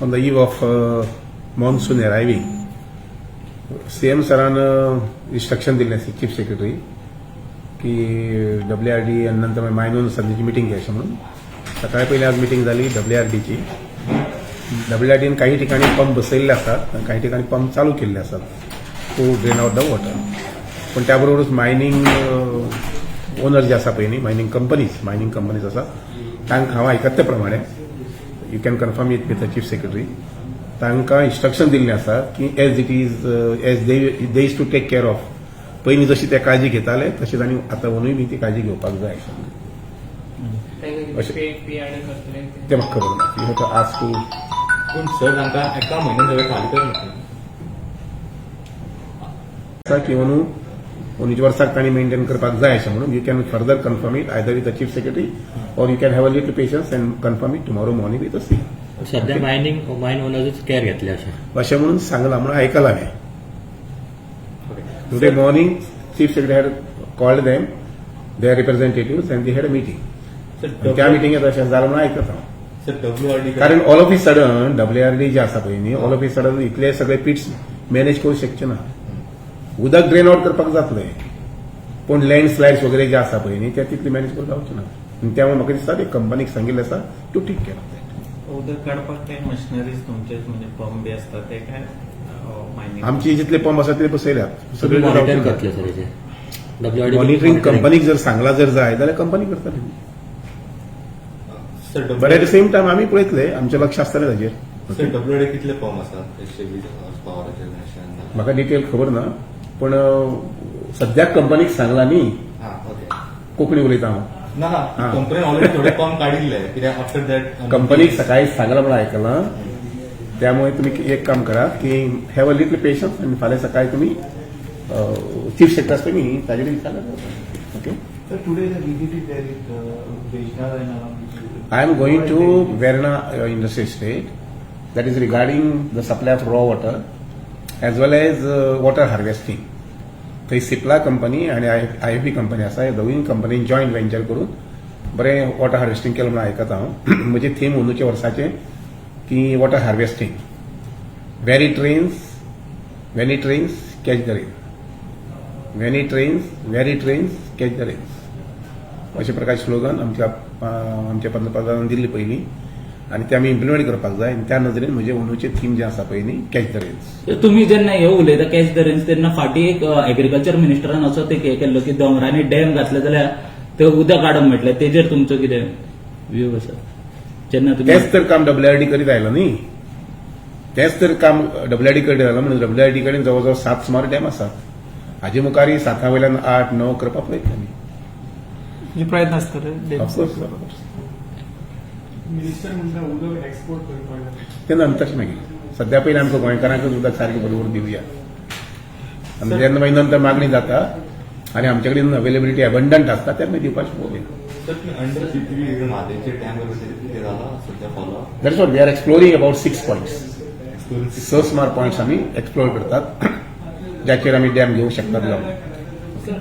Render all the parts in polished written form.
On the eve of monsoon arriving, CM सरान instruction दिल्लें chief secretary की W R D आनी नंतर मायनून सध्याची मिटींग घ्यायची म्हणून. सकाळी पयलीं आज मिटींग जाली डब्ल्यू आर डीची. डब्ल्यू आर डीन काही ठिकाणी पंप बसयल्ले आसात आनी काही ठिकाणी पंप चालू केल्ले आसात to drain out the water. पण त्याबरोबरच मायनींग ओनर जे आसा पळय न्ही, मायनींग कंपनीज आसा, तांकां हांव आयकता त्या प्रमाणे, you can confirm it with the chief secretary, तांकां इन्स्ट्रक्शन दिल्लें आसा की as it is, as they used to take care of, पयलीं जशी ते काळजी घेताले तशी तांणी आतां अंदूय बी ती काळजी घेवपाक जाय. अशें. पे आणि करतले ते. तें म्हाका खबर ना, you have to ask to. पूण सर, तांकां एका म्हयन्यान सगळें खाली कर म्हटलें. आसा की अंदू अंदूच्या वर्साक तांणी मेंटेन करपाक जाय अशें म्हणून. You can further confirm it either with the chief secretary or you can have a little patience and confirm it tomorrow morning with the CM. सध्या मायन ओनर्सच केअर घेतले अशें? अशें म्हणून सांगलां म्हणून आयकलां हांवें. Today morning chief secretary had called them, their representatives, and they had a meeting. Sir, त्या मिटिंगेत अशें जालां म्हणून आयकता हांव. सर, डब्ल्यू आर डी कारण all of a sudden WRD जे आसा पळय न्ही, ऑल ऑफ ए सडन इतले सगळे पिट्स मॅनेज करूं शकचे ना. उदक ड्रेन आउट करपाक जातलें, पूण लँड स्लायड्स वगैरे जे आसा पळय न्ही, ते तितले मॅनेज करूंक जावचे ना. आनी त्यामुळे म्हाका दिसता ते कंपनीक सांगिल्लें आसा to take care of that. उदक काडपाक काय मशिनरीज तुमचेच, म्हणजे पंप बी आसता ते काय मायनिंग? आमची जितले पंप आसा ते बसयल्यात. तुम्ही मॉनिटर करतले सर हेजे, डब्ल्यू आर डी? मॉनिटरींग कंपनीक जर सांगला जर जाय जाल्यार कंपनी करतली. Sir, but at the same time आमी पळयतले, आमचें लक्ष आसतलें ताजेर. सर, डब्ल्यू आर डी कितले पंप आसा 120 हॉर्स पॉवराचे अशें? म्हाका डिटेल खबर ना, पूण सद्याक कंपनीक सांगला न्ही. हा ओके कोंकणी उलयता हांव. ना ना, कंपनीन ऑलरेडी थोडे पंप काडिल्ले कित्याक आफ्टर that कंपनीक सकाळी सांगलां म्हणून आयकलां. त्यामुळे तुम्ही एक काम करा की have a little patience आनी फाल्यां सकाळी तुमी चीफ सेक्रेटरी आसता न्ही, ताजे कडेन विचारल्यार okay. Sir, today the visited there is Vejna and around. I am going to Verna Industrial Estate, that is regarding the supply of raw water as well as water harvesting. थंय Cipla company आनी I F B company आसा. ह्या दोगूय कंपनीन joint venture करून बरें water harvesting केलां म्हणून आयकता हांव. म्हजें थीम अंदूच्या वर्साचें की water harvesting, where it rains, when it rains, catch the rain, when it rains, where it rains, catch the rains, अशा प्रकारचे स्लोगन आमच्या आमच्या पंतप्रधानान दिल्ली पयलीं आनी ते आमी इम्प्लिमेंट करपाक जाय. आनी त्या नदरेन म्हजें अंदूचें थीम जें आसा पळय न्ही, कॅच the rains. तर तुम्ही जेन्ना हे उलयता कॅच the rains, तेन्ना फाटीं एक एग्रीकल्चर मिनिस्टरान असो ते हे केल्लो की दोंगरांनी डॅम घातले जाल्यार ते उदक काडूंक मेळटलें. तेजेर तुमचो कितें व्यू आसा जेन्ना तुमी तेच तर काम डब्ल्यूआरडी करीत आयलां न्ही. तेच तर काम डब्ल्यूआरडी करीत आयलां म्हणून डब्ल्यूआरडी कडेन जवळ जवळ सात सुमार डॅम आसात. हाजे मुखारय साता वयल्यान आठ णव करपाक पळयतले आमी. म्हणजे प्रयत्न आसतले. Of course. Minister म्हणटा उदक एक्सपोर्ट करपाक जाय. ते नंतरच मागीर. सध्या पयलीं आमकां गोंयकारांकच उदक सारकें बरोबर दिवया आनी जेन्ना मागीर नंतर मागणी जाता आनी आमचे कडेन अवेलेबिलिटी एबंडंट आसता तेन्ना दिवपाचें पळोवया. सर, तुम्ही अंडर पीपीपी म्हादयचे डॅम कितें जाला सध्या follow? That's what we are exploring, about six points. स सुमार पॉयंट्स आमी एक्सप्लोर करतात ज्याचेर आमी डॅम घेवंक शकतात जावन. सर,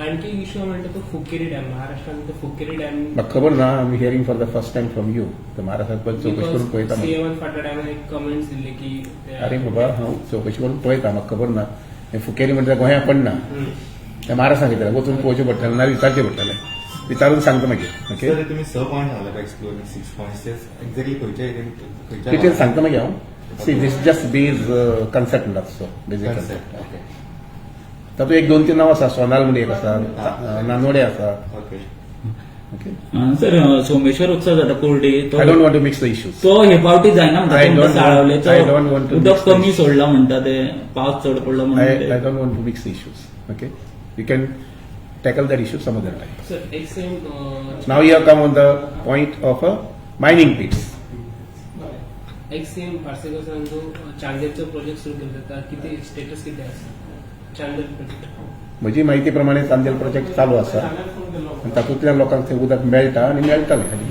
आणखी इश्यू म्हणटा तो फुकेरी डॅम, महाराष्ट्रात तो फुकेरी डॅम. म्हाका खबर ना, I hearing for the first time from you. महाराष्ट्रात पळय, चवकशी करून पळयता म्हाका. सीएमान फाटल्या टायमार एक कमेंट्स दिल्ले की अरे बाबा, हांव चवकशी करून पळयता. म्हाका खबर ना. हें फुकेरी म्हणटा गोंया पडना, तें महाराष्ट्रान कितें वचून पळोवचें पडटलें ना, विचारचें पडटलें. विचारून सांगता मागीर, ओके. सर, तुम्ही स पॉयंट सांगले एक्सप्लोरिंग, सिक्स पॉयंट्स, ते एक्झॅक्टली खंयच्या खंयच्या? डिटेल सांगता मागीर हांव. See, this just base concept म्हणटा तसो बेजीक कन्सेप्ट. ओके. तातूंत एक दोन तीन नांव आसा. सोनाल म्हणून एक आसा, नानोडे आसा. ओके. ओके. सर, सोमेश्वर उत्सव जाता कुर्डी तो I don't want to mix the issues. तो हे फावटी जायना म्हणटा साळवलेचो. I don't want to उदक कमी सोडला म्हणटा ते, पावस चड पडलो म्हणून. I don't want to mix the issues, okay? You can tackle that issue some other time. Sir, एक same Now you have come on the point of a mining pits. एक सेम पार्सेकर सरान जो चांदेलचो प्रोजेक्ट सुरू केलो, ताका कितें status कितें आसा चांदेल प्रोजेक्ट? म्हजी म्हायती प्रमाणे चांदेल प्रोजेक्ट चालू आसा आनी तातूंतल्यान लोकांक थंय उदक मेळटा आनी मेळटलें हाजी.